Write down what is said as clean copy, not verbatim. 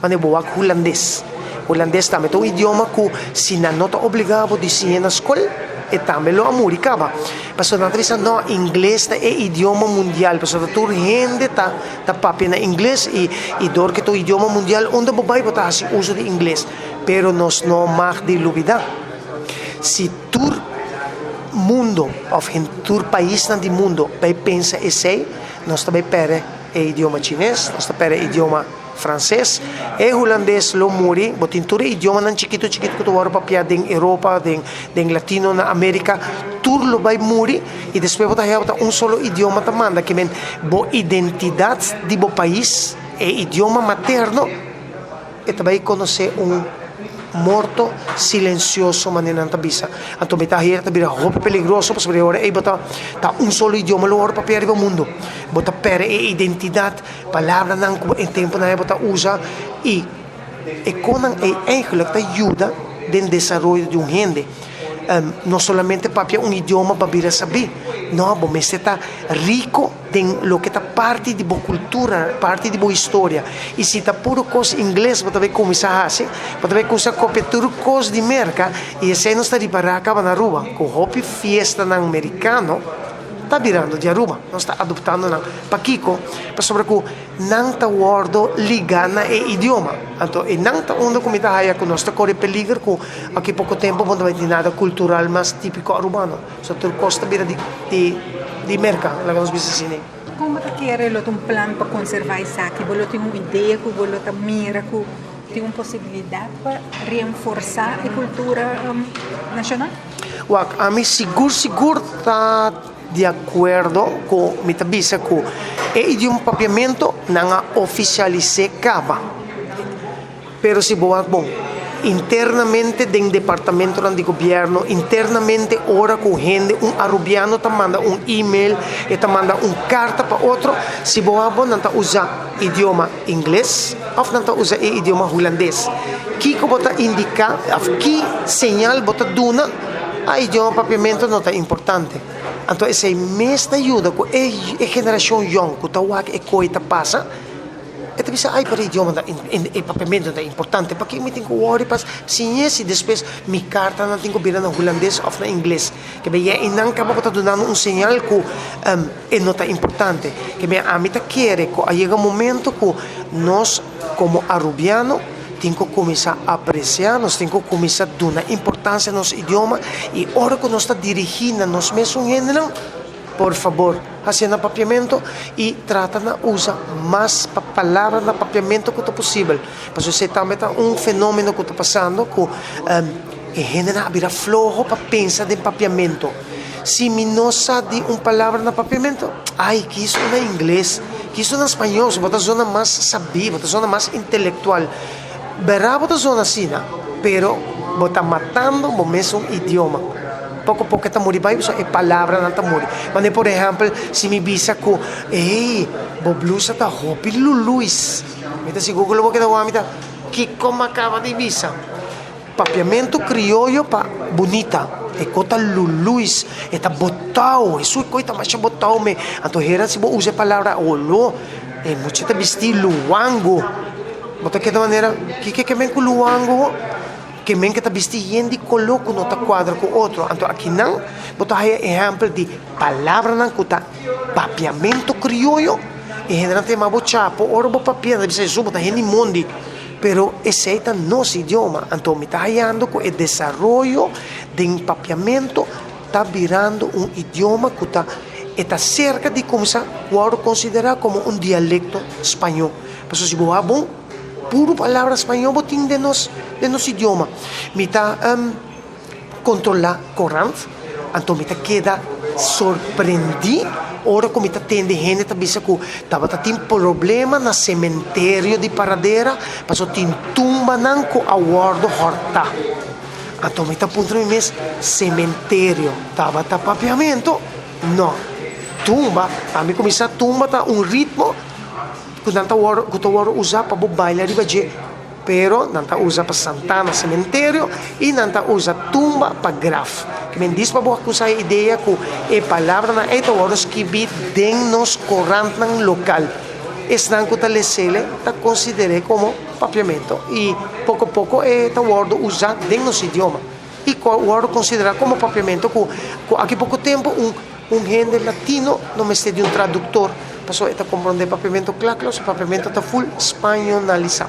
Mane bo wak hulandes. Hulandes tambe ta un idioma ku si nan no ta obligá bo di siñ'é na skol, e tambe lo a muri kaba. Pasobra nan ta bisa, no, ingles ta e idioma mundial, pasobra tur hende ta ta papia na ingles i i dor ku ta un idioma mundial unda bo bai bo ta hasi uso di ingles. Pero nos no mag di lubidá, si tur mundo òf tur paisnan di mundo bai pensa esei, nos ta bai pèrdè e idioma chines, nos ta pèrdè e idioma franses, e hulandes lo muri, bo tin tur e idiomanan chikitu chikitu ku ta wòrdu papiá den Europa, den den Latino na Amerika, tur lo bai muri i despues bo ta haña bo ta un solo idioma ta manda, ke men bo identidat di bo pais, e idioma materno, E ta bai konosé un morto silensioso manera nan ta bisa. Anto mi ta hera ta bira hopi peligroso pasobra e ora ei bo ta ta un solo idioma lo wòrdu papia riba mundu. Bo ta pèrdè e identidat, palabranan ku e tempunan ei bo ta usa i e konan ei eigentlik ta yuda den desaroyo di un hende. No solamente papia un idioma pa bira sabí, no, bo mester ta riko den loke ta parti di bo kultura, parti di bo historia. I si ta puru kos ingles bo ta bai kuminsá hasi, bo ta bai kuminsá kopia tur kos di Merka, i esei nos ta ripará kaba na Aruba, ku hopi fiestanan merikano ta birando di Aruba. Nos ta adoptando nan. Pakiko? Pasobra ku nan ta wòrdu ligá na e idioma. Anto e nan ta unda ku mi ta haya ku nos ta kore peliger ku aki poko tempu bo no ta bai tin nada kultural mas típiko arubano. So tur kos ta bira di di Merka, laga nos bisa asina. Kon bo ta kere lo ta un plan pa konservá esaki? Bo lo tin un idea ku bo lo ta mira ku tin un posibilidat pa reenforsá e kultura nashonal? Wak, ami sigur sigur ta. Di akuerdo ku mi ta bisa ku e idioma papiamentu nan a ofisialis'é kaba. Pero si bo wak bon, internamente den departamentonan di gobièrnu, internamente ora ku hende, un arubiano ta manda un email, e ta manda un karta pa otro, si bo wak bon nan ta usa idioma ingles òf nan ta usa e idioma hulandes. Kiko bo ta indiká òf ki señal bo ta duna? A idioma papiamentu no ta importante. Anto esei mes ta yuda ku e e generashon yòn ku ta wak e koi ta pasa, e ta bisa, ai pero e idioma ta e papiamentu ta importante, paki mi tin ku wòri pa siñ'é si despues mi kartanan tin ku bira na hulandes òf na ingles. Ke bia einan kaba ku ta dunando un señal ku e no ta importante. Ke bia ami ta kere ku a yega un momento ku nos komo arubiano tin ku kuminsá apresiá, nos tin ku kuminsá duna importansia na nos idioma i ora ku nos ta dirigí na nos mesun hendenan, por fabor hasié na papiamentu i trata na usa mas palabra na papiamentu ku ta posibel. Pasobra esei tambe ta un fenómeno ku ta pasando ku e hendenan a bira floho pa pensa den papiamentu. Si mi no sa di un palabra na papiamentu, ai, kiso na ingles, kiso na spañol, bo ta zona mas sabí, bo ta zona mas intelectual. Bèrda bo ta zona asina, pero bo ta matando bo mesun idioma. Poko poko e ta muri bai pasobra e palabranan ta muri. Manera por ehèmpel, si mi bisa ku, ey, bo blusa ta hopi luluis. Mi ta sigur ku lo bo keda wak mi ta, kiko mi a kaba di bisa? Papiamentu krioyo pa bunita. E ko ta luluis, e ta botao, e su koi ta masha botao me. Anto hera si bo usa e palabra olo, e mucha ta bisti luwango. Bo ta keda manera, kiko ke men ku luwango? Ke men ke ta bisti yen di kolo ku no ta kuadra ku otro. Anto akinan bo ta haya ehèmpel di palabranan ku ta papiamentu krioyo, e hendenan ta yama bo chapo ora bo papia, nan ta bisa esun bo ta hende mondi. Pero esei ta nos idioma, anto mi ta hayando ku e desaroyo den papiamentu ta birando un idioma ku ta e ta serka di kuminsá wòrdu konsiderá komo un dialekto spañó. Pasobra si bo wak bon, puru palabra spañó bo tin den nos den nos idioma. Mi ta. Kontrolá korant, anto mi ta keda sorprendí ora ku mi ta tende hende ta bisa ku tabata tin problema na sementerio di Paradera pasobra tin tumbanan ku a wòrdu hòrtá. Anto mi ta puntra mi mes, sementerio tabata papiamentu? No. Tumba, ami kuminsá tumba ta un ritmo ku nan ta wòrdu ku ta wòrdu usá pa bo baila riba dje. Pero nan ta usa pa santana sementerio i nan ta usa tumba pa graf. Ke men dis pa bo a kusa e idea ku e palabranan ei ta wòrdu skibí den nos korantnan lokal. Esnan ku ta les'é ta konsider'é komo papiamento i poko poko e ta wòrdu usá den nos idioma i wòrdu konsiderá komo papiamento ku ku aki poko tempu un hende latino no mester di un traduktor pasobra e ta komprondé papiamento kla kla, pasobra papiamento ta full spañolalisá.